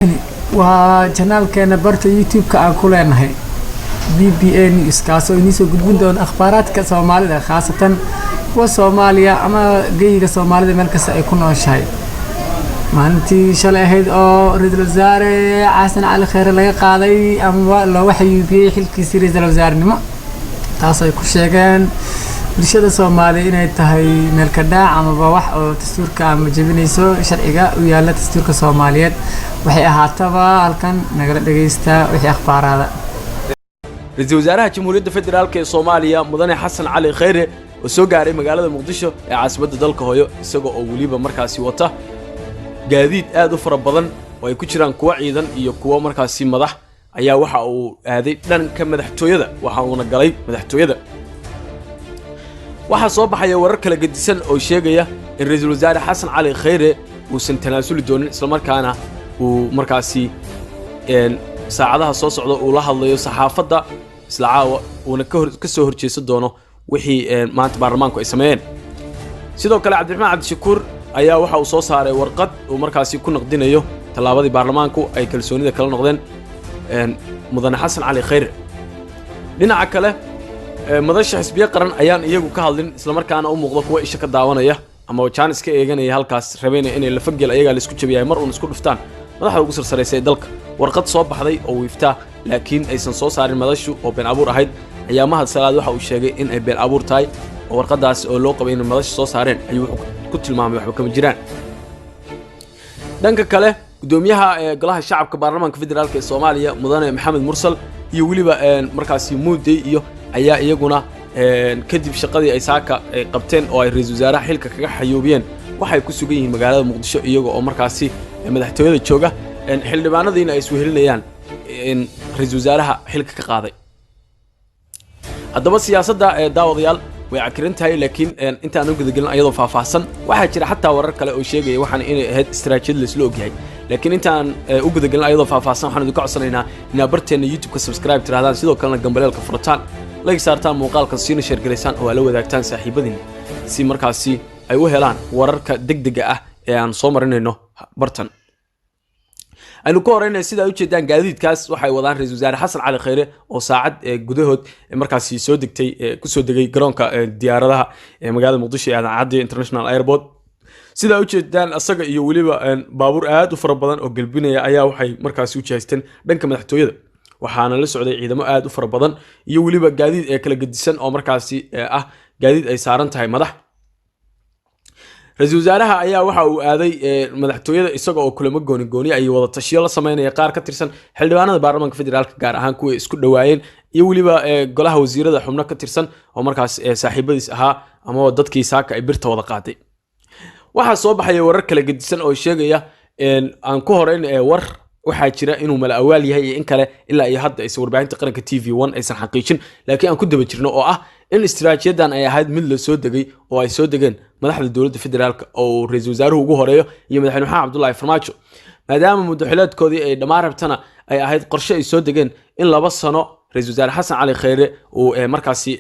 Waa channelkeena barta YouTube-ka aan ku leenahay BBA News, kaasoo inii soo gudbin doona akhbaaraadka Soomaalida, khaasatan kuwa Soomaaliya ama geyiga Soomaalida meel kasta ay ku nooshahay. Maalintii shalay ahayd oo ra-iisul wasaare Xasan Cali Kheyre laga qaaday ama looga xayuubiyey xilkiisii ra-iisul wasaarenimo, taas ay ku sheegeen bulshada Soomaaliya inay tahay meel ka dhaac amaba wax oo dastuurka ama jebinayso sharciga u yaala dastuurka Soomaaliyeed. Waxay ahaataba, halkan nagala dhageysta wixii akhbaaraada. Ra-iisul wasaaraha Jamhuuriyadda Federaalka ee Soomaaliya, Mudane Xasan Cali Kheyre, oo soo gaaray magaalada Muqdisho ee caasimadda dalka hooyo, isaga oo weliba markaasi wata gaadiid aad u fara badan oo ay ku jiraan kuwo ciidan iyo kuwo markaasi madax, ayaa waxa uu aaday dhanka madaxtooyada, waxa uuna galay madaxtooyada. Waxaa soo baxaya warar kala gedisan oo sheegaya in ra-iisul wasaare Xasan Cali Kheyre uusan tanaasuli doonin, islamarkaana uu markaasi saacadaha soo socda uu la hadlayo saxaafadda isla caawa, uuna ka soo horjeesan doono wixii maanta baarlamaanku ay sameeyeen. Sidoo kale, Cabdiraxmaan Cabdishakuur ayaa waxa uu soo saaray warqad uu markaasi ku naqdinayo tallaabadii baarlamaanku ay kalsoonida kala noqdeen Mudane Xasan Cali Kheyre. Dhinaca kale, madasha xisbiye qaran ayaan iyagu ka hadlin, islamarkaana u muuqda kuwa isha ka daawanaya ama jaanis ka eeganaya halkaas, rabeynaya inay lafagel ayagaa laisku jabiyahay mar uun isku dhuftaan madaxda ugu sarsaraysa ee dalka. Warqad soo baxday oo wiiftaa, laakiin aysan soo saarin madashu, oo been abuur ahayd, ayaa Mahad Salaad waxa uu sheegay in ay been abuur tahay, oo warqadaas oo loo qabay inay madasha soo saareen ayuu wuxuu ku tilmaamay waxba kama jiraan. Dhanka kale, gudoomiyaha ee golaha shacabka baarlamaanka federaalka ee Soomaaliya, Mudane Maxamed Mursal, iyo weliba markaasi Muudey iyo ayaa iyaguna kadib shaqadii ay saaka ay qabteen oo ay ra-iisul wasaaraha xilka kaga xayuubiyeen, waxay ku sugan yihiin magaalada Muqdisho, iyaga oo markaasi madaxtooyada jooga, xildhibaanadiina ay iswehelinayaan ra-iisul wasaaraha xilka ka qaaday. Haddaba siyaasadda ee daawadayaal way cakiran tahay, laakiin intaan u gudagelin ayadoo faahfaahsan, waxaa jira xataa warar kale oo sheegaya waxaan inay ahayd istaraatiijiyad laisla ogyahay. Laakiin intaan u gudagelin ayadoo faahfaahsan, waxaan idinka codsanaynaa inaad barteenna YouTube-ka subscribe tirahdaan, sidoo kalena gambaleelka furataan, like saartaan muuqaalka, siina share garaysaan oo aad la wadaagtaan saaxiibadiina, si markaasi ay u helaan wararka degdega ah ee aan soo marinayno bartan. Aynu ka horeynaya, sida ay ujeedaan, gaadiidkaas waxay wadaan ra-iisul wasaare Xasan Cali Kheyre oo saacad gudahood markaasi soo degtay, kusoo degay garoonka diyaaradaha ee magaalada Muqdisho ee Aadan Cadde International Airport. Sida ay ujeedaan, asaga iyo weliba baabuur aad u fara badan oo gelbinaya ayaa waxay markaasi u jihaysteen dhanka madaxtooyada. Waxaana la socday ciidamo aad u fara badan iyo weliba gaadiid ee kala gedisan oo markaasi ah gaadiid ay saaran tahay madax. Ra-iisul wasaaraha ayaa waxa uu aaday madaxtooyada isaga oo kulamo gooni gooni ay wada tashiyo la sameynaya qaar ka tirsan xildhibaanada baarlamaanka federaalka, gaar ahaan kuwa isku dhowaayeen, iyo weliba golaha wasiirada xubno ka tirsan oo markaas saaxiibadiis ahaa ama dadkii saaka ay birta wada qaaday. Waxaa soo baxaya warar kala gedisan oo sheegaya, aan ku horeyn, war waxaa jira inuu mala awaal yahay iyo in kale ilaa iyo hadda aysan warbaahinta qaranka TV1 aysan xaqiijin, laakiin aan ku daba jirno, oo ah in istiraatiijiyadan ay ahayd mid la soo degay oo ay soo degeen madaxda dowladda federaalka, oo uu ra-iisul wasaaruhu ugu horeeyo iyo madaxweyne Maxamed Cabdullaahi Farmaajo, maadaama muddoxileedkoodii ay dhammaan rabtana, ay ahayd qorshe ay soo degeen in 2 sano ra-iisul wasaare Xasan Cali Kheyre uu markaasi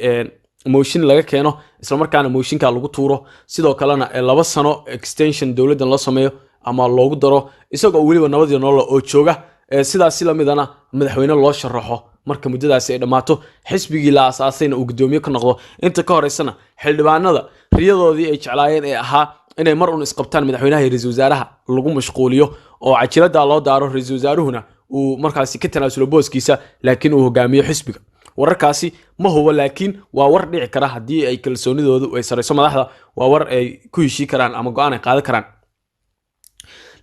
mooshin laga keeno, islamarkaana mooshinka lagu tuuro, sidoo kalena 2 sano extension dowladdan loo sameeyo ama loogu daro, isagoo weliba nabadii nolol oo jooga. Sidaas si lamidana madaxweyne loo sharaxo marka muddadaasi ay dhammaato, xisbigii la asaasayna uu guddoomiye ka noqdo. Inta ka horeysana xildhibaanada riyadoodii ay jeclaayeen ee ahaa inay mar un isqabtaan madaxweynaha iyo ra-iisul wasaaraha lagu mashquuliyo oo cajiladaa loo daaro, ra-iisul wasaaruhuna uu markaasi ka tanaasulo booskiisa, laakiin uu hogaamiyo xisbiga. Wararkaasi ma hubo, laakiin waa war dhici kara. Haddii ay kalsoonidoodu ay sarayso madaxda, waa war ay ku heshii karaan ama go-aan ay qaadan karaan.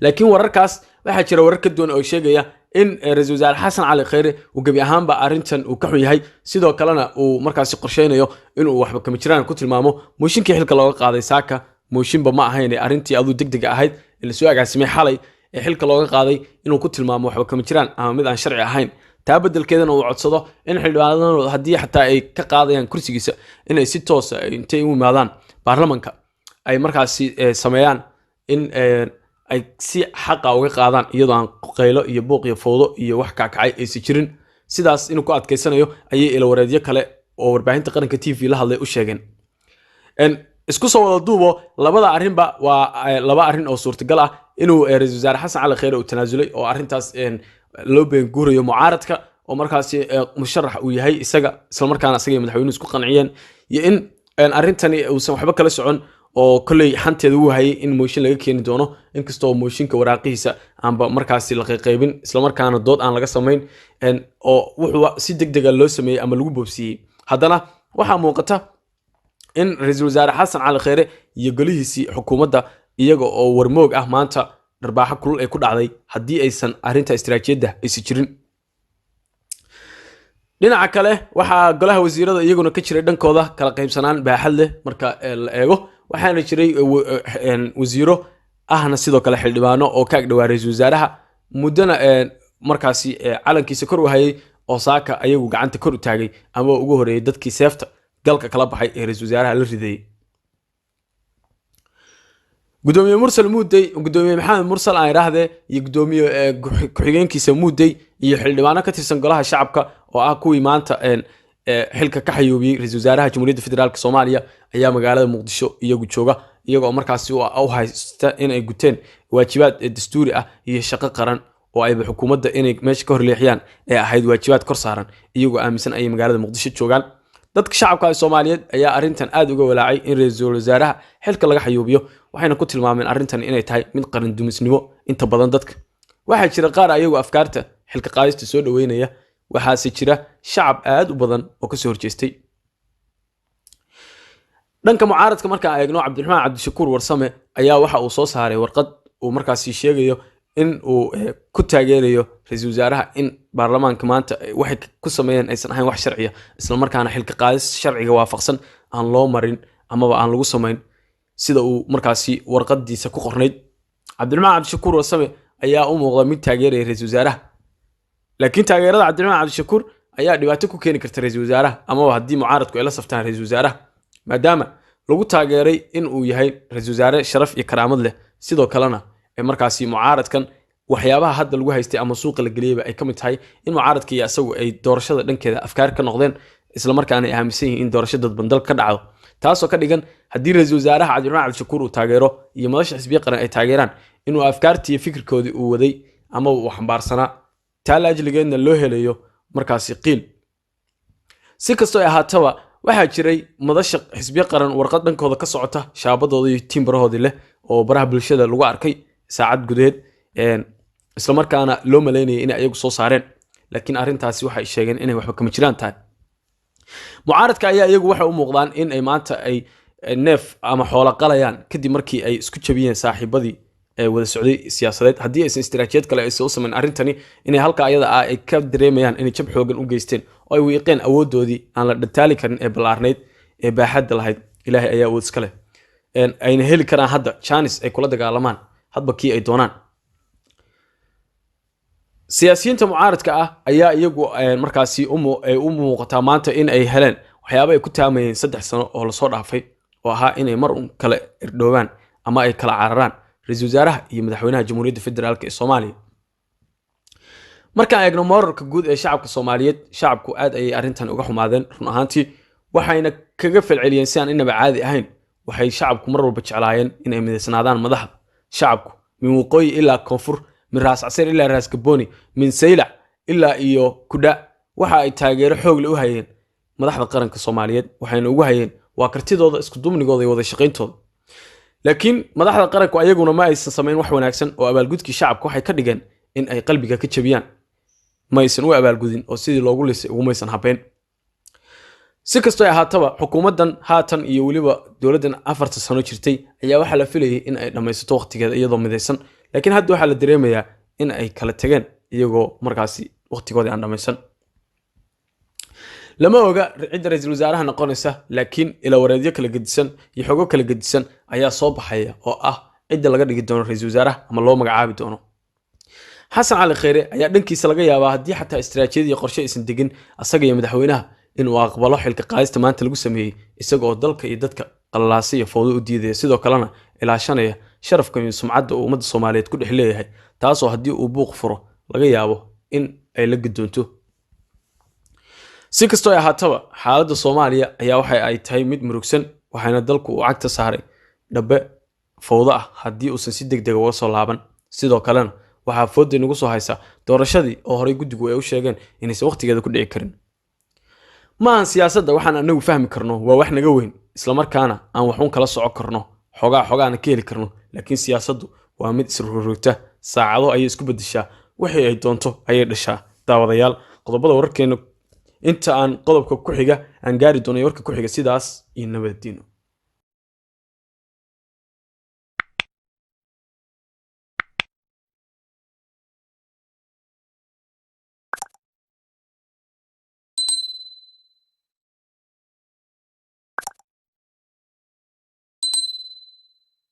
Laakiin wararkaas, waxaa jira warar ka duwan oo sheegaya in ra-iisul wasaare Xasan Cali Kheyre uu gebi ahaanba arrintan uu ka xun yahay, sidoo kalena uu markaasi qorsheynayo inuu waxba kama jiraan ku tilmaamo mooshinkii xilka looga qaaday saaka. Mooshinba ma ahayn, arrintii aduu degdega ahayd ee lasoo agaasimay xalay ee xilka looga qaaday, inuu ku tilmaamo waxba kama jiraan ama mid aan sharci ahayn. Taa beddelkeedana uu codsado in xildhibaanadu, haddii xataa ay ka qaadayaan kursigiisa, inay si toosa intay u yimaadaan baarlamanka ay markaasi sameeyaan in ay si xaqa uga qaadaan, iyadoo aan qaylo iyo buuq iyo fowdo iyo wax kaakacay aysan jirin. Sidaas inuu ku adkaysanayo ayay ilawareedyo kale oo warbaahinta qaranka TV la hadlay u sheegeen. Isku soo wada duubo, labada arrinba waa laba arrin oo suurtagal ah: inuu ra-iisul wasaare Xasan Cali Kheyre uu tanaasulay oo arrintaas loo beenguurayo mucaaradka oo markaasi musharax uu yahay isaga, islamarkaana isaga iyo madaxweynuhu isku qanciyeen, iyo in arrintani uusan waxba kala socon oo kolley xanteeda uu hayay in mooshin laga keeni doono, inkastoo mooshinka waraaqihiisa aanba markaasi la qayqaybin, islamarkaana dood aan laga samayn oo wuxuu si deg dega loo sameeyey ama lagu boobsiiyey. Haddana waxaa muuqata in ra-iisul wasaare Xasan Cali Kheyre iyo golihiisii xukuumadda, iyaga oo warmoog ah, maanta dharbaaxo kulul ay ku dhacday haddii aysan arrinta istaraatiijiyadda aysan jirin. Dhinaca kale, waxaa golaha wasiirada iyaguna ka jiray dhankooda kala qaybsanaan baaxad leh marka la eego. Waxaana jiray wasiiro ahna sidoo kale xildhibaano oo ka agdhawaa ra-iisul wasaaraha, muddona markaasi calankiisa kor u hayay, oo saaka ayagu gacanta kor u taagay ama ugu horeeyay dadkii seefta galka kala baxay ee ra-iisul wasaaraha la ridayay. Gudoomiye Mursal Muudey, gudoomiye Maxamed Mursal aan idhaahdee, iyo gudoomiye ku-xigeenkiisa Muudey iyo xildhibaano ka tirsan golaha shacabka oo ah kuwii maanta xilka ka xayuubiyey ra-iisul wasaaraha Jamhuuriyadda Federaalka Soomaaliya ayaa magaalada Muqdisho iyagu jooga, iyagoo markaasi u haysta in ay guteen waajibaad dastuuri ah iyo shaqo qaran oo ayba xukuumadda inay meesha ka horleexiyaan ee ahayd waajibaad kor saaran. Iyagoo aaminsan ayay magaalada Muqdisho joogaan. Dadka shacabka Soomaaliyeed ayaa arrintan aad uga walaacay in ra-iisul wasaaraha xilka laga xayuubiyo, waxayna ku tilmaameen arrintan inay tahay mid qaran dumisnimo. Inta badan dadka, waxaa jira qaar ayagu afkaarta xilka qaadista soo dhoweynaya, waxaase jira shacab aad u badan oo kasoo horjeestay. Dhanka mucaaradka markaan eegno, Cabdiraxmaan Cabdishakuur Warsame ayaa waxa uu soo saaray warqad uu markaasi sheegayo in uu ku taageerayo ra-iisul wasaaraha in baarlamaanka maanta waxay ku sameeyeen aysan ahayn wax sharciya, islamarkaana xilka qaadis sharciga waafaqsan aan loo marin amaba aan lagu samayn, sida uu markaasi warqadiisa ku qornayd. Cabdiraxmaan Cabdishakuur Warsame ayaa u muuqda mid taageeraya ra-iisul wasaaraha, laakiin taageerada Cabdiraxmaan Cabdishakuur ayaa dhibaato ku keeni karta ra-iisul wasaaraha, amaba haddii mucaaradku ay la saftaan ra-iisul wasaaraha, maadaama lagu taageeray in uu yahay ra-iisul wasaare sharaf iyo karaamad leh. Sidoo kalena markaasi mucaaradkan waxyaabaha hadda lagu haystay ama suuqa la geliyeyba ay ka mid tahay in mucaaradka iyo isagu ay doorashada dhankeeda afkaar ka noqdeen, islamarkaana ay aaminsan yihiin in doorasho dadban dalka ka dhacdo, taasoo ka dhigan haddii ra-iisul wasaaraha Cabdiraxmaan Cabdishakuur uu taageero iyo madasha xisbiye qaran ay taageeraan, inuu afkaartii iyo fikirkoodii uu waday ama uu xambaarsanaa, taa la ajligeedna loo helayo markaasi qiil. Si kastoo ay ahaataba, waxaa jiray madasha xisbiye qaran warqad dhankooda ka socota, shaabadooda iyo tiimbarahoodii leh, oo baraha bulshada lagu arkay saacad gudaheed, islamarkaana loo malaynayay inay ayagu soo saareen, laakiin arrintaasi waxay sheegeen inay waxba kama jiraan tahay. Mucaaradka ayaa iyagu waxay u muuqdaan in ay maanta ay neef ama xoolo qalayaan kadib markii ay isku jabiyeen saaxiibadii ee wada socday siyaasadeed, haddii aysan istiraatiijiyad kale aysan u samayn arrintani, inay halka ayada ah ay ka dareemayaan inay jab xoogan u geysteen oo ay wiiqeen awooddoodii aan la dhataali karin ee ballaarnayd ee baaxadda lahayd. Ilaahay ayaa awood iska leh, ayna heli karaan hadda chance ay kula dagaalamaan hadba kii ay doonaan. Siyaasiyiinta mucaaradka ah ayaa iyagu markaasi ay u muuqataa maanta in ay heleen waxyaaba ay ku taamayeen 3 sano oo lasoo dhaafay, oo ahaa inay mar un kala irdhoobaan ama ay kala cararaan ra-iisul wasaaraha iyo madaxweynaha Jamhuuriyadda Federaalka ee Soomaaliya. Markaan eegno moorarka guud ee shacabka Soomaaliyeed, shacabku aad ayay arrintan uga xumaadeen run ahaantii, waxayna kaga falceliyeen si aan inaba caadi ahayn. Waxay shacabku mar walba jeclaayeen in ay midaysnaadaan madaxda shacabku, min waqooyi ilaa koonfur, min Raas Casir ilaa Raas Gabooni, min Saylac ilaa iyo Kudha. Waxa ay taageero xoog leh u hayeen madaxda qaranka Soomaaliyeed, waxayna ugu hayeen waa kartidooda, isku duubnigooda iyo wada shaqayntooda. Laakiin madaxda qaranku ayaguna ma aysan samayn wax wanaagsan, oo abaalgudkii shacabka waxay ka dhigeen in ay qalbiga ka jabiyaan. Ma aysan u abaalgudin oo sidii loogu lisay ugumaysan habeen. Si kastoo ay ahaataba, xukuumaddan haatan iyo weliba dowladdan 4ta sano jirtay ayaa waxaa la filayay in ay dhammaysato waqtigeeda iyadoo midaysan, laakiin hadda waxaa la dareemayaa in ay kala tageen iyagoo markaasi waqtigoodii aan dhammaysan. Lama oga cidda ra-iisul wasaaraha noqonaysa, laakiin ilawareedyo kala gedisan iyo xogo kala gedisan ayaa soo baxaya oo ah cidda laga dhigi doono ra-iisul wasaaraha ama loo magacaabi doono. Xasan Cali Kheyre ayaa dhankiisa laga yaabaa, haddii xataa istaraatiijiyad iyo qorshe aysan degin asaga iyo madaxweynaha, inuu aqbalo xilka qaadista maanta lagu sameeyey, isaga oo dalka iyo dadka qallalaasa iyo fowdo u diidaya, sidoo kalena ilaashanaya sharafka iyo sumcadda uu ummadda Soomaaliyeed ku dhex leeyahay, taasoo haddii uu buuq furo laga yaabo in ay la guddoonto. Si kastoo ay ahaataba, xaaladda Soomaaliya ayaa waxa ay tahay mid murugsan. Waxaana Waxaana dalku uu cagta saaray dhabe fowdo ah haddii uusan si deg dega uga soo laaban. Sidoo kalena waxaa fooda nagu soo haysa doorashadii oo horey guddigu ay u sheegeen inaysan waqtigeeda ku dhici karin. Ma ahan siyaasadda waxaan anagu fahmi karno, waa wax naga weyn, islamarkaana aan waxuun kala soco karno, xogaa xogaana ka heli karno, laakiin siyaasaddu waa mid isrogrogta, saacado ayay isku beddeshaa, wixii ay doonto ayay dhashaa. Daawadayaal, qodobada wararkeena inta aan qodobka ku xiga aan gaari doono iyo warka ku xiga, sidaas iyo nabaddiino.